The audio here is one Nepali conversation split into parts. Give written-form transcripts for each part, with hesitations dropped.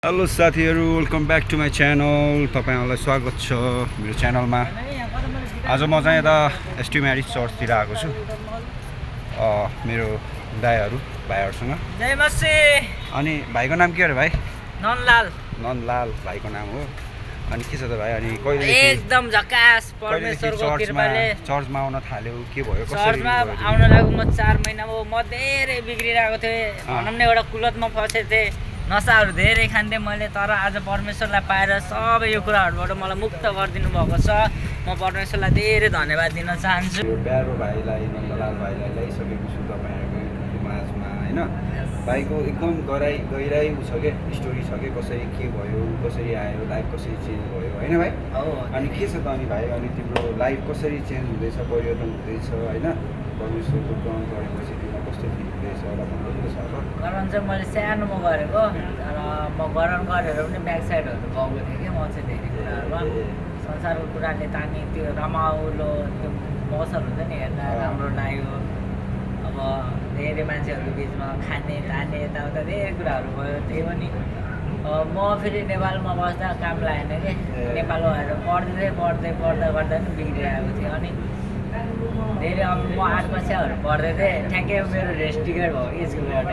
हेलो साथीहरु, welcome back to my channel. तपाईहरुलाई स्वागत छ मेरो च्यानलमा। आज म चाहिँ यता एसटी म्यारिज चर्चतिर आएको छु मेरो दाइहरु भाइहरुसँग। जय मसी। अनि भाइको नाम के अरे भाइ? नन्दलाल। नन्दलाल भाइको नाम हो। अनि के छ त भाइ? अनि कहिले एकदम झकास परमेश्वरको कृपाले चर्चमा आउन थाल्यो? के भयो? कसरी चर्चमा आउन लागेको म 4 महिना भयो। म धेरै बिग्रिरहेको थिएँ, भनौँ न एउटा कुलतमा फसेको थिएँ, नसाहरू धेरै खान्थेँ मैले। तर आज परमेश्वरलाई पाएर सबै यो कुराहरूबाट मलाई मुक्त गरिदिनु भएको छ। म परमेश्वरलाई धेरै धन्यवाद दिन चाहन्छु। प्यारो भाइलाई, नन्दलाल भाइलाई ल्याइसकेको छु तपाईहरुको युट्युबको माझमा हैन। भाइको एकदम गहिराई छ के स्टोरी छ के, कसरी के भयो, कसरी आयो, लाइफ कसरी चेन्ज भयो हैन भाइ? अनि के छ त अनि भाइ? अनि तिम्रो लाइफ कसरी चेन्ज हुँदैछ, परिवर्तन हुँदैछ हैन? परमेश्वरको ग्रहण गरेपछि तिमीलाई कस्तो फिल हुँदैछ होला भन्नु छ अब? ग्रहण चाहिँ मैले सानोमा गरेको, तर म ग्रहण गरेर पनि ब्याक साइडहरू गाउँको थिएँ कि म चाहिँ धेरै कुराहरूमा संसारको कुराले तानी त्यो रमाउलो त्यो मौसम हुन्छ नि हेर्न राम्रो लाग्यो। अब धेरै मान्छेहरूको बिचमा खाने ताने यताउता धेरै कुराहरू भयो। त्यही पनि म फेरि नेपालमा बस्दा काम लागेन कि, नेपालमा आएर पढ्दै गर्दा पनि बिग्रिरहेको थिएँ। अनि धेरै अब म 8 कक्षाहरू पढ्दै थिएँ, ठ्याक्कै मेरो रेस्ट टिकट भयो स्कुलबाट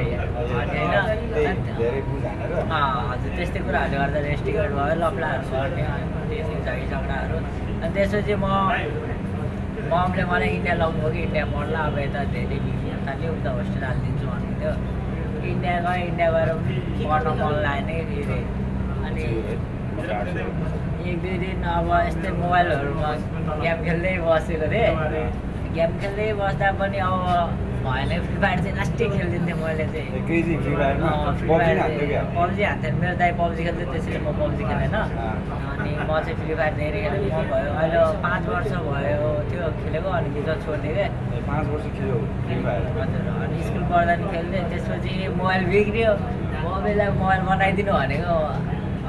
हजुर। त्यस्तै कुराहरूले गर्दा रेस्ट टिकट भयो, लफडाहरू गर्ने त्यस्तै झगडाहरू। अनि त्यसपछि ममले मलाई इन्डिया लग्नुभयो कि इन्डिया पढ्ला, अब यता धेरै बिग्रिन थाल्यो, उता होस्टेल हालिदिन्छु भन्नुहुन्थ्यो। इन्डिया गएर पढ्न मन लागेन कि फेरि। अनि 1-2 दिन अब यस्तै मोबाइलहरूमा गेम खेल्दै बसेको थिएँ। गेम खेल्दै बस्दा पनि अब भएन, फ्री फायर चाहिँ लास्टै खेलिदिन्थेँ मैले चाहिँ। पब्जी हान्थेँ, मेरो दाइ पब्जी खेल्थ्यो, त्यसरी म पब्जी खेलेन। अनि म चाहिँ फ्री फायर धेरै खेलेको म भयो। अहिले 5 वर्ष भयो त्यो खेलेको, अनि बिच छोडिदिएँ क्या। 5 वर्ष खेल्यो फ्री फायर? हजुर। अनि स्कुल पढ्दा नि खेल्थेँ, त्यसपछि मोबाइल बिग्रियो। मोबाइल बनाइदिनु भनेको,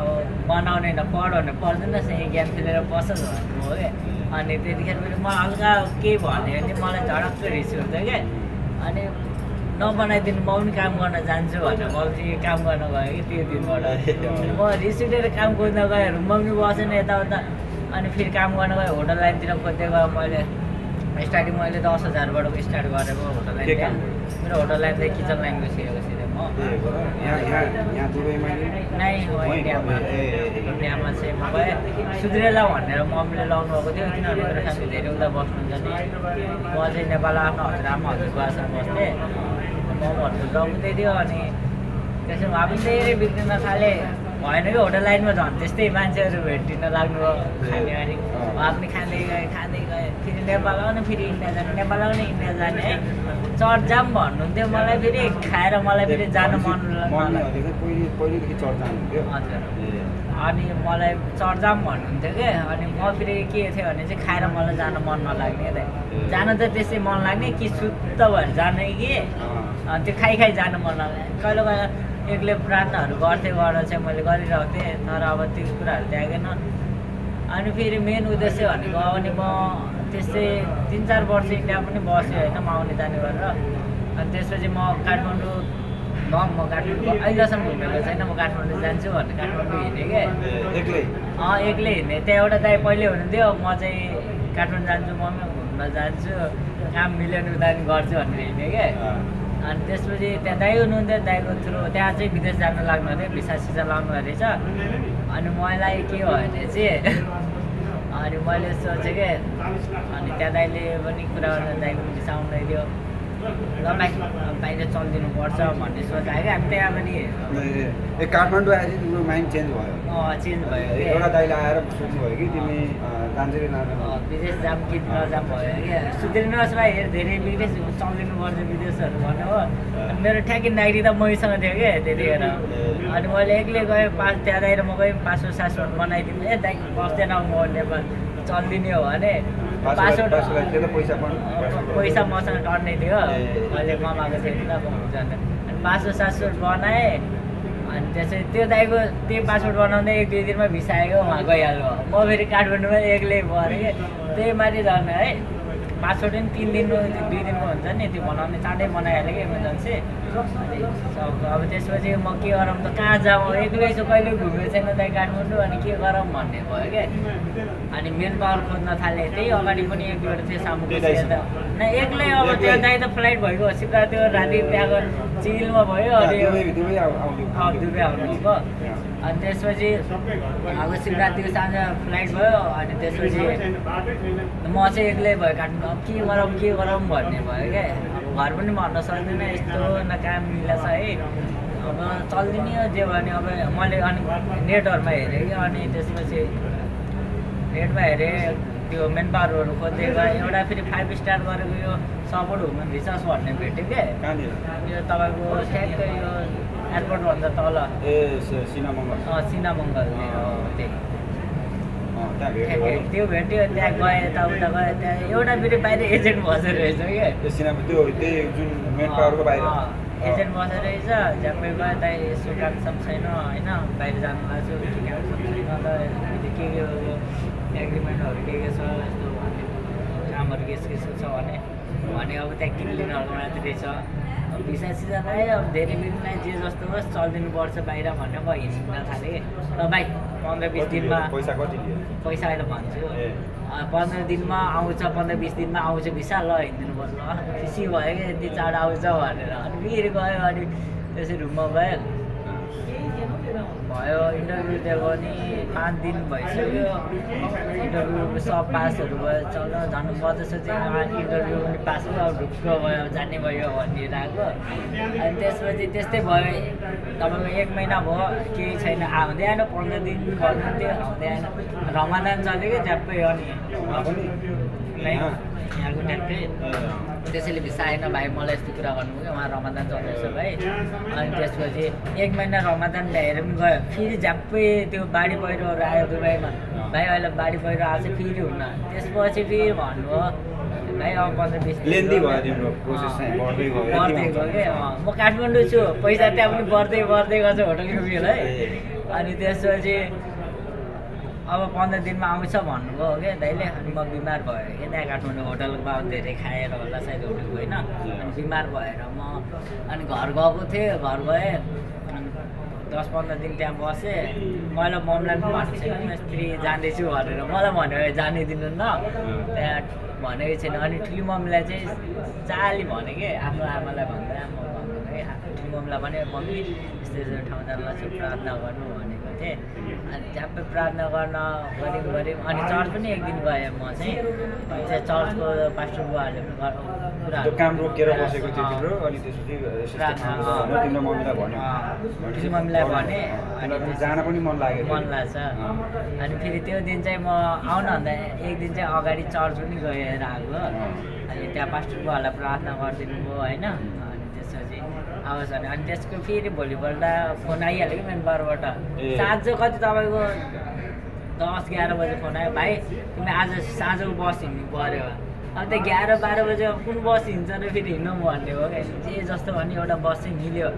अब बनाउने न पढ भने पढ्दैन, यही गेम खेलेर बस्छ भन्नुभयो क्या। अनि त्यतिखेर पनि म हल्का केही भन्यो भने मलाई झडक्क रिस हुन्छ क्या। अनि नबनाइदिनु, म पनि काम गर्न जान्छु भनेर म चाहिँ काम गर्न गएँ कि त्यो दिनबाट। म रिस उठेर काम खोज्न गएँ, रुममा पनि बसेन यताउता। अनि फेरि काम गर्न गएँ, होटल लाइनतिर खोज्दै गएँ मैले। स्टार्टिङ मैले 10,000बाट स्टार्ट गरेको होटल लाइन। मेरो होटल लाइन चाहिँ किचन लाइनको सिकेको सिधै म। इन्डियामा चाहिँ म गएँ सुध्रेला भनेर मम्मीले लाउनु भएको थियो, किनभने मेरो फ्यामिली धेरै उता बस्नुहुन्छ नि। म चाहिँ नेपाल आफ्नो हजुरआमा हजुरबासँग बस्थेँ, ममहरू लगाउँदै थियो। अनि त्यसो भए पनि धेरै बिग्रिन थालेँ। भएन कि होटल लाइनमा झन् त्यस्तै मान्छेहरू भेटिन लाग्नुभयो खाने अनि पनि खाँदै गएँ। फेरि नेपाल आउने, फेरि इन्डिया जाने, नेपाल आउने इन्डिया जाने है। चर्च जाऊँ भन्नुहुन्थ्यो मलाई, फेरि खाएर मलाई फेरि जानु मन हजुर। अनि मलाई चर्च जाऊँ भन्नुहुन्थ्यो क्या। अनि म फेरि के थियो भने चाहिँ खाएर मलाई जानु मन नलाग्ने क्या। जान त त्यसै मन लाग्ने कि शुद्ध भएर जाने कि त्यो खाइ जानु मन नलाग्ने। कहिले कहिले एक्लै प्रार्थनाहरू गरेर चाहिँ मैले गरिरहेको थिएँ, तर अब त्यो कुराहरू त्यागेन। अनि फेरि मेन उद्देश्य भनेको अनि म त्यस्तै 3-4 वर्ष इन्डिया पनि बसेँ होइन, म आउने जाने गरेर। अनि त्यसपछि म काठमाडौँ अहिलेसम्म घुमेको छैन। म काठमाडौँ जान्छु भन्ने काठमाडौँ हिँडेँ क्या, एक्लै हिँडेँ। त्यहाँ एउटा दाइ पहिले हुनुहुन्थ्यो, म चाहिँ काठमाडौँ जान्छु, म पनि घुम्न जान्छु, काम मिल्यो भने उता पनि गर्छु भनेर हिँडेँ क्या। अनि त्यसपछि त्यहाँ दाइ हुनुहुन्थ्यो, दाइको थ्रु त्यहाँ चाहिँ विदेश जानु लाग्नु थियो, भिसा सिसा लाउनु रहेछ। अनि मलाई के भयो भने चाहिँ अनि मैले सोचेँ क्या। अनि त्यहाँ दाइले पनि कुरा गर्दा दाइको भिसा आउँदै थियो, ल भाइ बाहिर चलिदिनुपर्छ भन्ने सोच आयो क्या। हामी त्यहाँ पनि काठमाडौँ आएपछि तिम्रो माइन्ड चेन्ज भयो? चेन्ज भयो। एउटा दाइले आएर सोच्नुभयो कि तिमी जान्छौ कि विदेश जाऊँ कि नजाऊँ भयो क्या। सुध्रिनुहोस् भाइ, धेरै विदेश चलिदिनुपर्छ विदेशहरू भन्यो हो। मेरो ठ्याक्कै डायरी त मैसँग थियो क्या त्यतिखेर। अनि मैले एक्लै गएँ, त्यहाँ दाइर म गएँ, पासपोर्ट सासपोर्ट बनाइदिनु। दाइ बस्दैन म नेपाल चलिदिने हो भने पैसा मसँग टर्नै थियो, मैले कमाएको थिएँ नि त हुन्छ। अनि पासपोर्ट सासपोर्ट बनाएँ। अनि त्यसरी त्यो दाइको त्यो पासपोर्ट बनाउँदै 1-2 दिनमा भिसा आएको, उहाँ गइहाल्यो। म फेरि काठमाडौँमा एक्लै भएर कि त्यही माथि झन् है। पासपोर्ट पनि 3 दिनको 2 दिनको हुन्छ नि, त्यो बनाउने चाँडै बनाइहाल्यो कि इमर्जेन्सी। अब त्यसपछि म के गरौँ त कहाँ जाऊँ एक्लै छु कहिले घुमेको छैन त काठमाडौँ अनि के गरौँ भन्ने भयो क्या अनि मेन पावर खोज्न थालेँ त्यही अगाडि पनि एक दुईवटा थियो सामुको न एक्लै अब त्यो दाइ त फ्लाइट भएको सिधा त्यो राति त्यहाँको चिलमा भयो अनि दुबई आउनुभयो अनि त्यसपछि अब शिवरात्रिको साँझ फ्लाइट भयो अनि त्यसपछि म चाहिँ एक्लै भयो काठमाडौँ अब के गरौँ भन्ने भयो क्या घर पनि भन्न सक्दिनँ यस्तो न काम मिलाछ है अब चल्दिनँ जे भयो भने अब मैले अनि नेटहरूमा हेरेँ कि अनि त्यसपछि नेटमा हेरेँ त्यो मेन पावरहरू खोजेको एउटा फेरि 5 स्टार गरेको यो सपोर्ट ह्युमन रिसोर्स भन्ने भेट्यो क्या यो तपाईँको ठ्याक्कै यो एयरपोर्टभन्दा तल सिनामङ्गल त्यही त्यो भेट्यो त्यहाँ गएँ यताउता गएँ त्यहाँ एउटा फेरि बाहिर एजेन्ट बसेर रहेछ क्या एजेन्ट बसेर रहेछ झ्याप्पै गयो त यसो कामसम छैन होइन बाहिर जानु लाग्छु के कामसम छैन त के एग्रिमेन्टहरू के छ यस्तो कामहरू के छ भने अब त्यहाँ किन्लिनहरूको मात्रै रहेछ भिसा सिजन आयो अब धेरै दिनलाई जे जस्तो होस् चलिदिनुपर्छ बाहिर भनेर म हिँड्न थालेँ ल भाइ 15-20 दिनमा पैसा अहिले भन्छु 15 दिनमा आउँछ 15-20 दिनमा आउँछ भिसा ल हिँडिदिनु पर्छ खुसी भयो क्या यति चाँडो आउँछ भनेर अनि फेरि गयो अनि त्यसरी रुममा गयो इन्टरभ्यू दिएको नि 5 दिन भइसक्यो इन्टरभ्यू सब पासहरू भयो चल्न झन् म त सोचेँ इन्टरभ्यू पनि पास भयो ढुक्क भयो जाने भयो भनिएर आएको अनि त्यसपछि त्यस्तै भयो तपाईँको 1 महिना भयो केही छैन आउँदै आएन 15 दिन भन्नुहुन्थ्यो आउँदै आएन रमादान चल्यो क्या झ्याप्पै अनि यहाँको ट्याक्कै त्यसैले भिसा आएन भाइ मलाई यस्तो कुरा गर्नुभयो उहाँ रमादान चल्दैछ भाइ अनि त्यसपछि 1 महिना रमादान भ्याएर पनि गयो फेरि झ्याप्पै त्यो बाढी पहिरोहरू आयो दुबईमा भाइ अहिले बाढी पहिरो आएको छ फेरि हुन त्यसपछि फेरि भन्नुभयो भाइ अब 15-20 लेन्दी भयो तिम्रो प्रोसेस चाहिँ बढ्दै गयो क्या म काठमाडौँ छु पैसा त्यहाँ पनि बढ्दै गएको छ होटलको बिल है अनि त्यसपछि अब 15 दिनमा आउँछ भन्नुभयो क्या दाइले अनि म बिमार भयो यता काठमाडौँ होटलको बाबु धेरै खाएर होला सायद होटलको होइन अनि बिमार भएर म अनि घर गएको थिएँ घर गएँ अनि 10-15 दिन त्यहाँ बसेँ मैले मम्मीलाई पनि भनेको छैन स्त्री जाँदैछु भनेर मलाई भन्यो जाने दिनु न त्यहाँ भनेको छैन अनि ठुलो मम्मीलाई चाहिँ चाली भने कि आफ्नो आमालाई भन्दा म भन्दैन है ठुलो मम्मीलाई भने मम्मी यस्तो ठाउँ जानु लाग्छ प्रार्थना गर्नु भनेको थिएँ अनि झ्याप्पै प्रार्थना गऱ्यौँ अनि चर्च पनि एक दिन गएँ म चाहिँ चर्चको पास्टर बुवाहरूले पनि कुरा काम रोकेर बसेको थियो तिम्रो अनि त्यसपछि तिम्रो मम्मीलाई भन्यो ठुलो मम्मीलाई भने अनि जान पनि मन लाग्छ अनि फेरि त्यो दिन चाहिँ म आउन भन्दा एक दिन चाहिँ अगाडि चर्च पनि गएर आएको अनि त्यहाँ पास्टर बुवाहरूलाई प्रार्थना गरिदिनु भयो होइन अनि त्यसपछि आवाज अनि त्यसको फेरि भोलिपल्ट फोन आइहाल्यो कि मेन बारबाट साँझ कति तपाईँको 10-11 बजे फोन आयो भाइ तिमी आज साँझको बस हिँड्नु पऱ्यो अब त्यो 11-12 बजे कुन बस हिँड्छ र फेरि हिँड्नु भन्ने हो क्या जे जस्तो भने एउटा बस चाहिँ मिल्यो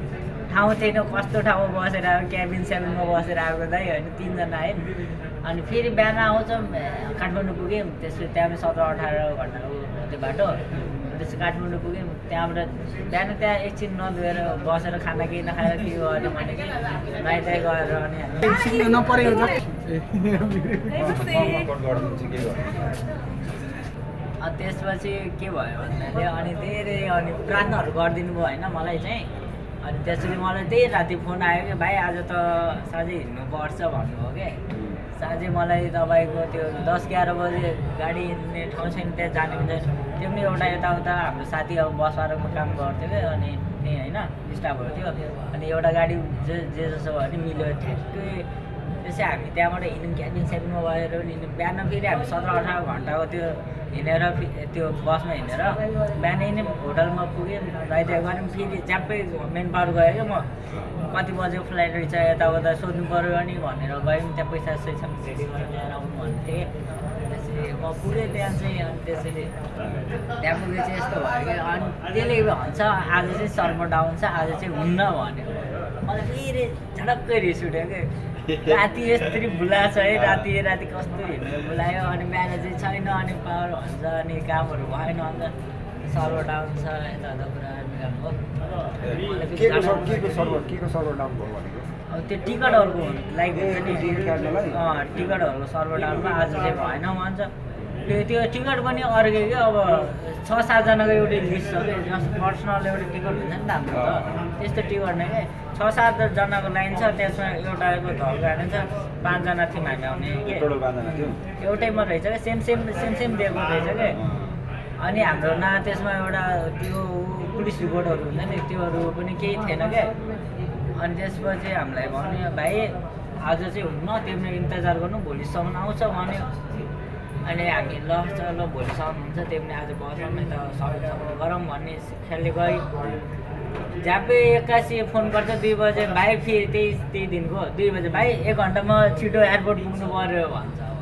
ठाउँ थिएन कस्तो ठाउँमा बसेर आयो क्याबिन सेबिनमा बसेर आएको दाइ होइन 3 जना आयो अनि फेरि बिहान आउँछ काठमाडौँ पुग्यौँ त्यसपछि त्यहाँ पनि 17-18 घन्टाको त्यो बाटो त्यसपछि काठमाडौँ पुग्यौँ त्यहाँबाट बिहान त्यहाँ एकछिन नधोएर बसेर खाना केही नखाएर के गर्यो भने कि नाइटाइ गएर अनि त्यसपछि के भयो भन्दाखेरि अनि धेरै अनि प्रार्थनाहरू गरिदिनु भयो होइन मलाई चाहिँ अनि त्यसरी मलाई त्यही राति फोन आयो कि भाइ आज त साँझै हिँड्नुपर्छ भन्नुभयो क्या साँझै मलाई तपाईँको त्यो 10-11 बजे गाडी हिँड्ने ठाउँ छैन त्यहाँ जाने पनि छैन त्यो पनि एउटा यताउता हाम्रो साथी अब बस बाह्रमा काम गर्थ्यो क्या अनि त्यही होइन स्टाफहरू थियो अनि एउटा गाडी जे जसो भयो भने मिल्यो ठ्याक्कै त्यसै हामी त्यहाँबाट हिँड्यौँ क्याबिन सेबिनमा गएर हिँड्यौँ बिहान फेरि हामी 17-18 घन्टाको त्यो हिँडेर त्यो बसमा हिँडेर बिहानै नै होटलमा पुग्यौँ राइटाइ गऱ्यौँ फेरि च्याप्पै मेन पावर गयो क्या म कति बजेको फ्लाइट रहेछ यताउता सोध्नु पऱ्यो नि भनेर गयौँ त्यहाँ पैसा सैसा रेडी गरेर ल्याएर आउनु भन्थे त्यसरी म पुगेँ त्यहाँ चाहिँ अनि त्यसरी त्यहाँ पुगेँ चाहिँ यस्तो भयो कि अनि त्यसले भन्छ आज चाहिँ सर्भर डाउन छ आज चाहिँ हुन्न भन्यो मलाई फेरि झडक्कै रिस उठ्यो क्या राति यस्तरी बुलाएको छ है राति कस्तो हिँड्नु बुलायो अनि बिहान चाहिँ छैन अनि पावर भन्छ अनि कामहरू भएन अन्त सर्भर डाउन छ यता कुरा मिलाउनु के को सर्भर डाउन भयो भनेको अब त्यो टिकटहरूको लाइक टिकटहरूको सर्भर डाउनमा आज चाहिँ भएन भन्छ त्यो टिकट पनि अर्कै क्या अब 6-7जनाको एउटै लिस्ट छ कि जस्तो पर्सनल एउटै टिकट हुन्छ नि त हाम्रो त त्यस्तो टिकट नै क्या 6-7जनाको लाइन छ त्यसमा एउटाको धल गाडी छ 5जना थियौँ हामी आउने कि एउटैमा रहेछ क्या सेम दिएको रहेछ कि अनि हाम्रो न त्यसमा एउटा त्यो पुलिस रिपोर्टहरू हुन्छ नि त्योहरू पनि केही थिएन क्या अनि त्यसपछि हामीलाई भन्यो भाइ आज चाहिँ हुन्न तिमीले इन्तजार गर्नु भोलिसम्म आउँछ भन्यो अनि हामी ल चल भोलिसम्म हुन्छ तिमीले आज बसम्म त सबैसँग गरौँ भन्ने खेल्ने गयो झ्याप्पै 81 फोन गर्छ 2 बजे भाइ फेरि त्यही दिनको 2 बजे भाइ 1 घन्टामा छिटो एयरपोर्ट पुग्नु पऱ्यो भन्छ अब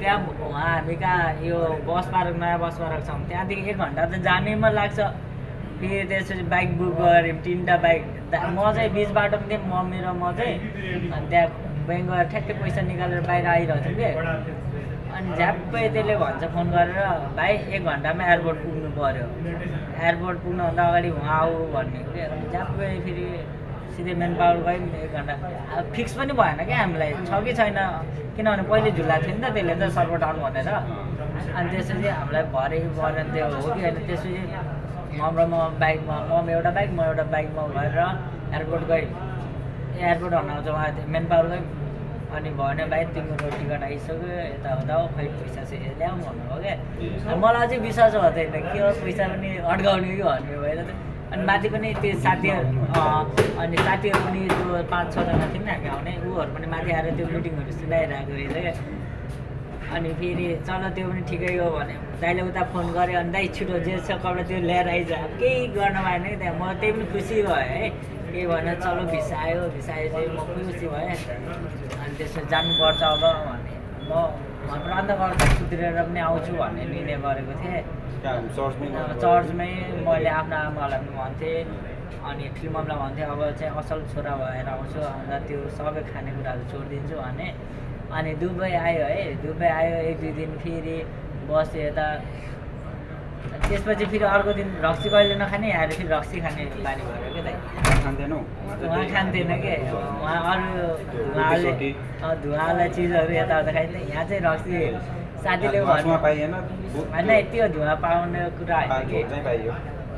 त्यहाँ उहाँ हामी कहाँ यो बस पार्क नयाँ बस पार्क छ त्यहाँदेखि 1 घन्टा त जानैमा लाग्छ फेरि त्यसपछि बाइक बुक गऱ्यौँ 3टा बाइक म चाहिँ बिच बाटोमा थिएँ मम्मी र म चाहिँ अनि त्यहाँ ब्याङ्क गएर ठ्याक्कै पैसा निकालेर बाहिर आइरहेको थियौँ कि अनि झ्याप्पै त्यसले भन्छ फोन गरेर भाइ 1 घन्टामा एयरपोर्ट पुग्नु पऱ्यो एयरपोर्ट पुग्नुभन्दा अगाडि उहाँ आऊ भन्ने कि अनि झ्याप्पै फेरि सिधै मेन पावर गयौँ 1 घन्टा अब फिक्स पनि भएन क्या हामीलाई छ कि छैन किनभने पहिले झुला थियो नि त त्यसले त सर्भर डाउन भनेर अनि त्यसपछि हामीलाई भरे त्यो हो कि होइन त्यसपछि म बाइकमा एउटा बाइकमा भएर एयरपोर्ट गएँ एयरपोर्ट हनाउँछ उहाँ मेन पावर गयौँ अनि भन्यो भाइ तिम्रो टिकट आइसक्यो यताउता खै पैसा चाहिँ ल्याउँ भन्नु हो क्या मलाई अझै विश्वास हुँदैन के हो पैसा पनि अड्काउने कि भन्ने भएर अनि माथि पनि त्यो साथीहरू अनि साथीहरू पनि त्यो 5-6जना थियौँ नि हामी आउने ऊहरू पनि माथि आएर त्यो मिटिङहरू सुनाइरहेको रहेछ क्या अनि फेरि चल त्यो पनि ठिकै हो भने दाइले उता फोन गऱ्यो अनि दाइ छिटो जे छ कपडा त्यो ल्याएर आइज केही गर्न भएन कि त्यहाँ म त्यही पनि खुसी भएँ है केही भनेर चलो भिसा आयो चाहिँ म खुसी भएँ अनि त्यसपछि जानुपर्छ अब भन्ने म अन्त गर्दा सुत्रेर पनि आउँछु भन्ने निर्णय गरेको थिएँ चर्चमै मैले आफ्नो आमालाई पनि भन्थेँ अनि फिल्मलाई भन्थेँ अब चाहिँ असल छोरा भएर आउँछु अन्त त्यो सबै खानेकुराहरू छोडिदिन्छु भने अनि दुबई आयो है दुबई आयो 1-2 दिन फेरि बस्यो यता त्यसपछि फेरि अर्को दिन रक्सी कहिले नखाने आएर फेरि रक्सी खाने बानी भयो क्या दाइ उहाँ खान्थेन कि उहाँ अरू धुवावाला चिजहरू यताउता खाइन्छ यहाँ चाहिँ रक्सी साथीले भन्नु होइन त्यो धुवा पाउने कुरा होइन कि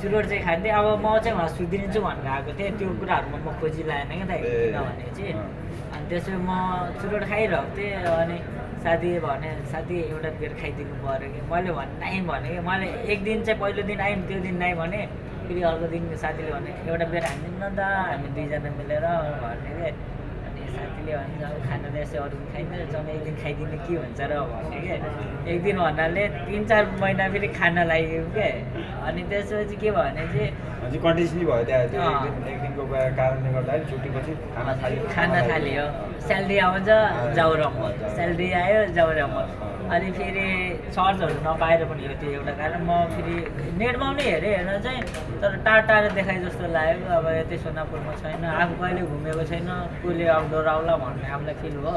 चुरोट चाहिँ खान्थेँ अब म चाहिँ उहाँ सुध्रिन्छु भनेर आएको थिएँ त्यो कुराहरूमा म खोजी लागेन क्या दाइ किनभने चाहिँ अनि त्यसपछि म चुरोट खाइरहेको थिएँ अनि साथीले भने साथी एउटा बेर खाइदिनु पऱ्यो कि मैले नाइ भने कि मैले 1 दिन चाहिँ पहिलो दिन आयौँ त्यो दिन नाइ भने फेरि अर्को दिन साथीले भने एउटा बेर हानिदिनु न त हामी 2जना मिलेर भन्ने कि अनि साथीले भन्छ अब खाना त्यसै अरू पनि खाइदिनु जम्मै 1 दिन खाइदिनु के हुन्छ र भन्ने कि 1 दिन भन्नाले 3-4 महिना फेरि खाना लाग्यो क्या अनि त्यसपछि के भने चाहिँ कन्टिन्युसली भयो त्यहाँ 1 दिनको कारणले गर्दाखेरि छुट्टीपछि खाना थाल्यो स्यालेरी आउँछ जाउ रमाउँ स्यालेरी आयो जाउ रमाउँ अनि फेरि सर्चहरू नपाएर पनि हो त्यो एउटा कारण म फेरि नेटमा पनि हेरेर चाहिँ तर टाढा देखाए जस्तो लाग्यो अब यतै सोनापुरमा छैन आफू कहिले घुमेको छैन कसले आउटडोर आउला भन्ने आफूलाई फिल भयो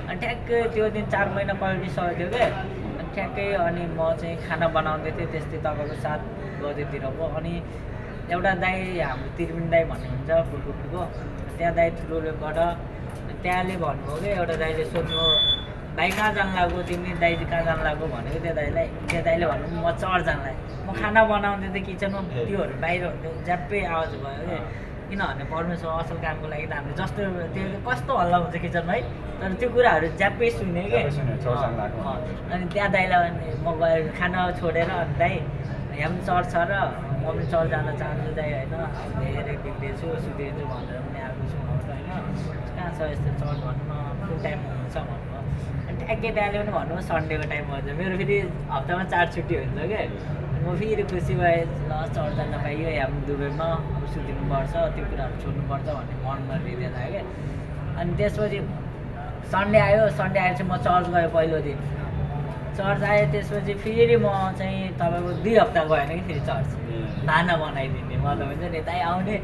अनि ठ्याक्कै त्यो दिन 4 महिना क्वालिटी सक्यो क्या अनि ठ्याक्कै अनि म चाहिँ खाना बनाउँदै थिएँ त्यस्तै तपाईँको 7 बजेतिरको अनि एउटा दाइ हाम्रो त्रिवेणी दाइ भन्ने हुन्छ फुलकोपीको त्यहाँ दाइ ठुलोबाट त्यहाँले भन्नुभयो कि एउटा दाइले सोध्नु भाइ कहाँ जानु लाग्यो तिमी दाइ कहाँ जानु लाग्यो भनेको त्यो दाइले भन्नु म चर्च जानु लाग्यो म खाना बनाउँदै थिएँ किचनमा त्योहरू बाहिर हुन्थ्यो झ्याप्पै आवाज भयो कि किनभने परमेश्वर असल कामको लागि त हामीले जस्तो त्यो कस्तो हल्ला हुन्छ किचनमा है तर त्यो कुराहरू झ्याप्पै सुने कि अनि त्यहाँ दाइलाई भने म गएर खाना छोडेर अनि दाइ यहाँ पनि चर्च छ र म पनि चर्च जान चाहन्छु दाइ होइन धेरै बिग्रेछु सुध्रिन्छु भनेर पनि आएको छु होइन कहाँ छ यस्तो चर्च भन्नु कुन टाइममा हुन्छ भन्नु अनि ठ्याक्कै दाइले पनि भन्नु सन्डेको टाइममा हुन्छ मेरो फेरि हप्तामा 4 छुट्टी हुन्छ क्या म फेरि खुसी भएँ ल चर्च जान पाइयो यहाँ पनि दुबईमा अब सुत्रिनुपर्छ त्यो कुराहरू छोड्नुपर्छ भन्ने मनमा हृदय लाग्यो अनि त्यसपछि सन्डे आएपछि म चर्च गएँ पहिलो दिन चर्च आयो त्यसपछि फेरि म चाहिँ तपाईँको 2 हप्ता गएन कि फेरि चर्च खाना बनाइदिने मतलब हुन्छ नि दाइ आउने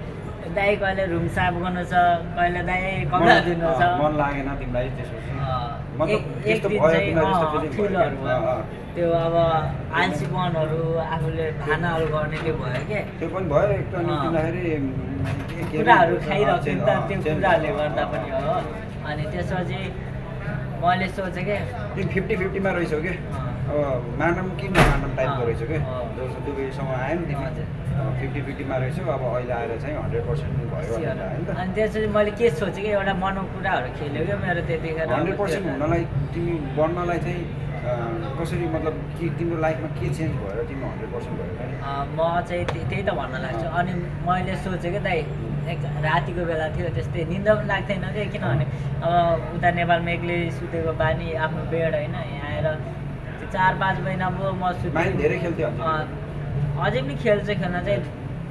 दाइ कहिले रुम साफ गर्नु छ, कहिले दाइ कपडा धुनु छ। मन लागेन तिमीलाई त्यसपछि? एक दिन चाहिँ फिलहरू भयो, त्यो अब आल्छीपनहरू आफूले खानाहरू गर्ने त्यो भयो के, त्यो पनि भयो। एक कुराहरू खाइरहेको थिएँ नि त, त्यो कुराहरूले गर्दा पनि हो। अनि त्यसपछि मैले सोचेँ कि तिमी 50-50मा रहेछौ कि, अब मानम कि नमानम टाइपको रहेछौ कि, दुबईसँग आयो नि तिमी 50-50मा रहेछौ। अब अहिले आएर चाहिँ 100% भयो होइन त। अनि त्यसपछि मैले के सोचेँ कि एउटा मनमा कुराहरू खेल्यो क्या मेरो त्यतिखेर। 100% हुनलाई तिमी बन्नलाई चाहिँ कसरी, मतलब कि तिम्रो लाइफमा के चेन्ज भयो र तिमी 100% भयो? म चाहिँ त्यही त भन्न लाग्छु। अनि मैले सोचेँ कि दाइ रातिको बेला थियो, त्यस्तै निन्दा पनि लाग्थेन कि, किनभने अब उता नेपालमा एक्लै सुतेको बानी, आफ्नो बेड होइन, यहाँ आएर 4-5 महिना म सुतेँ। धेरै खेल्थ्यो अझै पनि खेल्न चाहिँ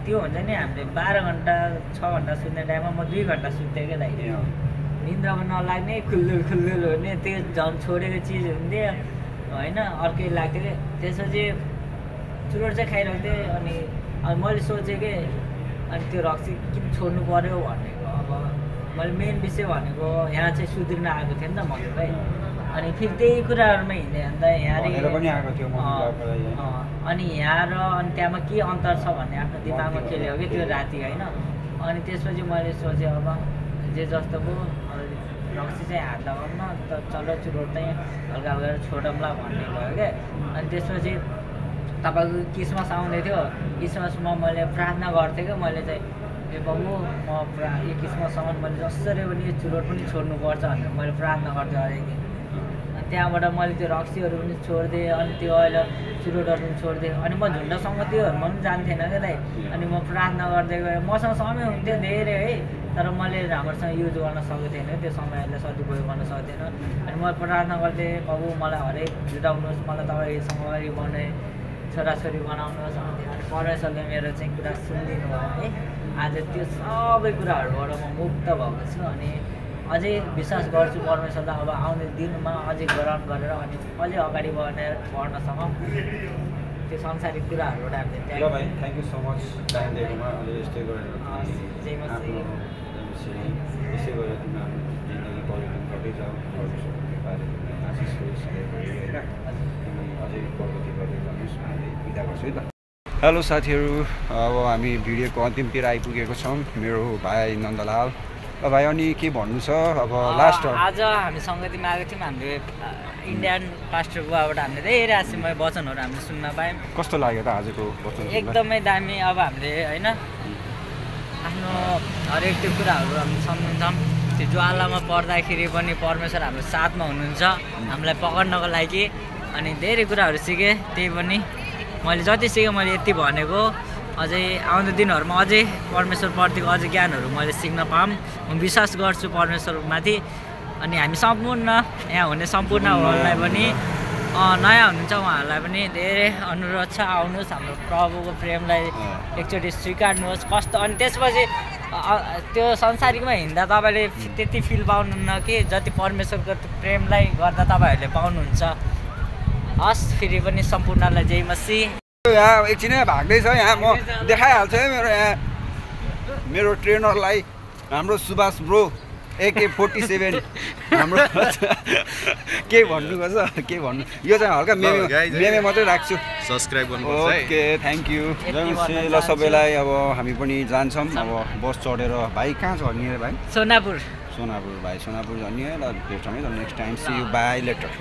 त्यो हुन्छ नि, हामीले 12 घन्टा 6 घन्टा सुत्ने टाइममा म 2 घन्टा सुत्थेँ क्या दाइ। निन्द्रा पनि नलाग्ने, खुल्दुल हुने, त्यो झन् छोडेको चिज हुन्थ्यो होइन, अर्कै लाग्थ्यो कि। त्यसपछि चुरोट चाहिँ खाइरहेको थिएँ। अनि मैले सोचेँ कि अनि त्यो रक्सी किन छोड्नु पऱ्यो भनेको, अब मैले मेन विषय भनेको यहाँ चाहिँ सुध्रिन आएको थिएँ नि त मम्मी भाइ। अनि फेरि त्यही कुराहरूमा हिँडेँ अन्त यहाँ अनि यहाँ र अनि त्यहाँमा के अन्तर छ भन्ने आफ्नो दिमागमा खेल्यो कि त्यो राति होइन। अनि त्यसपछि मैले सोचेँ अब जे जस्तो भयो, रक्सी चाहिँ हात लगाउन त चलो चुरोट चाहिँ हल्का हल्का छोडौँला भन्ने भयो क्या। अनि त्यसपछि तपाईँको क्रिसमस आउँदै थियो, क्रिसमसमा मैले प्रार्थना गर्थेँ क्या, मैले चाहिँ ए बाबु म यो क्रिसमससम्म मैले जसरी पनि यो चुरोट पनि छोड्नुपर्छ भनेर मैले प्रार्थना गर्थेँ हरेक दिन। अनि त्यहाँबाट मैले त्यो रक्सीहरू पनि छोडिदिएँ, अनि त्यो अहिले चुरोटहरू पनि छोडिदिएँ। अनि म झुन्डसँग त्योहरूमा पनि जान्थेन क्या दाइ। अनि म प्रार्थना गर्दै गएँ, मसँग समय हुन्थ्यो धेरै है, तर मैले राम्रोसँग युज गर्न सकेको थिएन, त्यो समयलाई सदुपयोग गर्न सक्दिनँ। अनि म प्रार्थना गर्थेँ, प्रभु मलाई हरेक जुटाउनुहोस्, मलाई तपाईँसँग अगाडि बढ्ने छोराछोरी बनाउनुहोस्। अनि परमेश्वरले मेरो चाहिँ कुरा सुनिदिनु भयो है। आज त्यो सबै कुराहरूबाट म मुक्त भएको छु। अनि अझै विश्वास गर्छु परमेश्वरलाई अब आउने दिनमा अझै ग्रहण गरेर अनि अझै अगाडि बढ्न सकौँ त्यो सांसारिक कुराहरूबाट हामीले। ल भाइ, thank you so much time दिएकोमा। अहिले यस्तै गरेर यसै गरेर तिमी आफ्नो जिन्दगी परिवर्तन गर्दै जाऊ, परमेश्वरको बारेमा आशिष होस् होइन, अझै प्रगति गर्दै जानुहोस् भन्ने बिदा गर्छु है त। हेलो साथीहरू, अब हामी भिडियोको अन्तिमतिर आइपुगेको छौँ। मेरो भाइ नन्दलाल। भाइ अनि के भन्नु छ अब लास्ट? आज हामी सङ्गतिमा आएको थियौँ, हामीले इन्डियन पास्टर बुवाबाट हामीले धेरै आशीर्वाद वचनहरू हामीले सुन्न पायौँ। कस्तो लाग्यो त आजको वचन? एकदमै दामी। अब हामीले होइन आफ्नो हरेक त्यो कुराहरू हामी सम्झन्छौँ। त्यो ज्वालामा पर्दाखेरि पनि परमेश्वर हाम्रो साथमा हुनुहुन्छ हामीलाई पकड्नको लागि। अनि धेरै कुराहरू सिकेँ, त्यही पनि मैले जति सिकेँ मैले यति भनेको। अझै आउँदो दिनहरूमा अझै परमेश्वरप्रतिको अझै ज्ञानहरू मैले सिक्न पाऊँ। म विश्वास गर्छु परमेश्वरमाथि। अनि हामी सम्पूर्ण यहाँ हुने सम्पूर्ण हललाई पनि नयाँ हुनुहुन्छ उहाँहरूलाई पनि धेरै अनुरोध छ, आउनुहोस्, हाम्रो प्रभुको प्रेमलाई एकचोटि स्वीकार्नुहोस्। कस्तो अनि त्यसपछि त्यो संसारिकमा हिँड्दा तपाईँले त्यति फिल पाउनुहुन्न कि जति परमेश्वरको प्रेमलाई गर्दा तपाईँहरूले पाउनुहुन्छ। हस्, फेरि पनि सम्पूर्णलाई जय मसीह। यहाँ एकछिनै भाग्दैछ, यहाँ म देखाइहाल्छु है मेरो ट्रेनरलाई, हाम्रो सुभाष ब्रो AK-47 हाम्रो के भन्नुपर्छ के भन्नु, यो चाहिँ हल्का मेमे मात्रै राख्छु, सब्सक्राइब गर्नुपर्छ। Okay, thank you. ल सबैलाई अब हामी पनि जान्छौँ। अब बस चढेर भाइ कहाँ झर्ने भाइ? सोनापुर भाइ, सोनापुर झर्ने। ल भेटौँ है त next time. See you, bye, letter.